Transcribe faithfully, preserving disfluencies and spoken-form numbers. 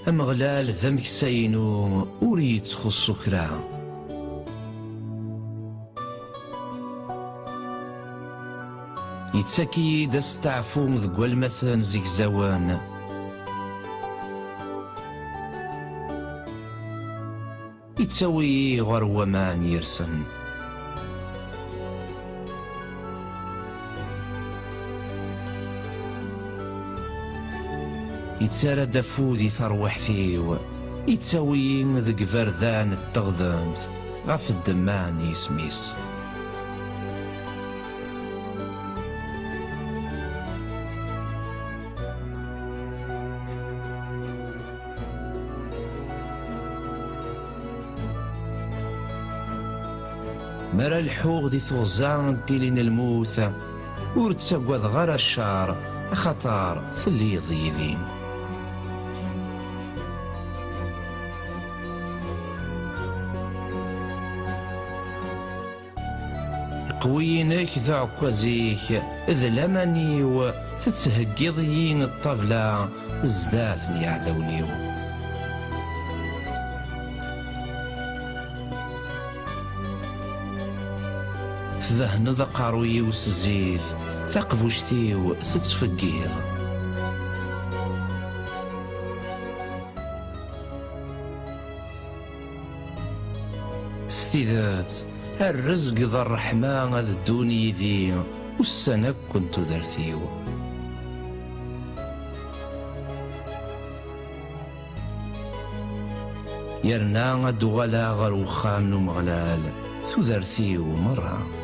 Ameɣlal d ameksa-inu, ur yettxuṣṣu kra. Yettak-iyi-d asteɛfu deg walmaten zegzawen. Ittawi-yi ɣer waman yersen. Ittarra-d afud i tarwiḥt-iw, ittawi-yi deg iberdan n teɣdemt, ɣef ddemma n yisem-is. Mi ara lḥuɣ di tuɣza n tili n lmut, ur ttagadeɣ ara ccer, axaṭer telliḍ yid-i. Leqwi-inek d uɛekkaz-ik, d laman-iw, tettheggiḍ-iyi ṭṭabla zdat n yiɛdawen-iw. Tdehneḍ aqerruy-iw s zzit, taqbuct-iw tettfeggiḍ. S tidet, rrezg d ṛṛeḥma ad ddun yid-i ussan akk n tudert-iw. Yerna ad d-uɣaleɣ ɣer uxxam n Umeɣlal, tudert-iw merra.